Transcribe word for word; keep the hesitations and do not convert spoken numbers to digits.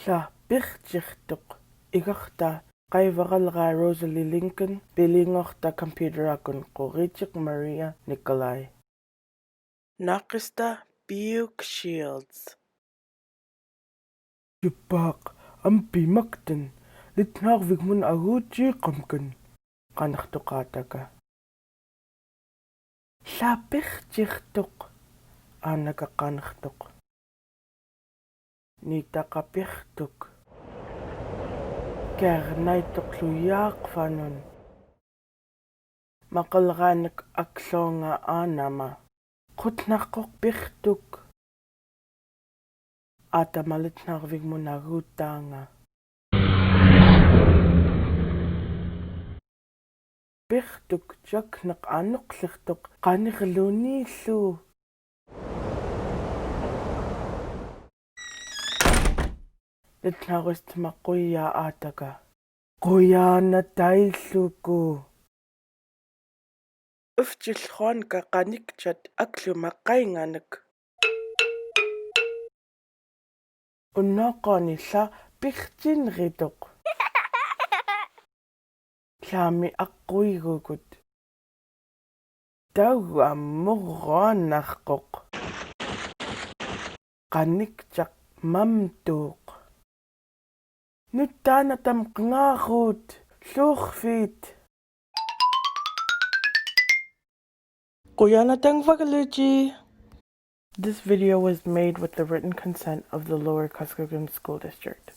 Lla, bịk tiktọk. Igakta, kai vakalga Rosalie Lincoln, biliñokta computer akụn, kụk itik Maria Nikolai. Nakista Buk Shields. Jupak, ampi makten, litnak vikmun aguti kamken. Kanaktok ataka. Lla, bịk tiktọk. Anaka kanaktok. Nitaka bịktok. Ker naitok luyak fanun. Makalganak akloña anama. Kutnakok bịktok. Atama litnak vikmun agutanga. Bịktok jaknak anụk liktok kanik luni lu. Litnak west makuya ataka. Kuya na tailuku. Ufchil hon ka kanik chat aklu makainganak. Unokon illa bịk tin ritok. Llami akkuigugut. Tawa muronakok. Kanikcak mamtuk. Nutanatam kngarut. Lukfit. Kuyanatang vakaluji. This video was made with the written consent of the Lower Kuskokwim School District.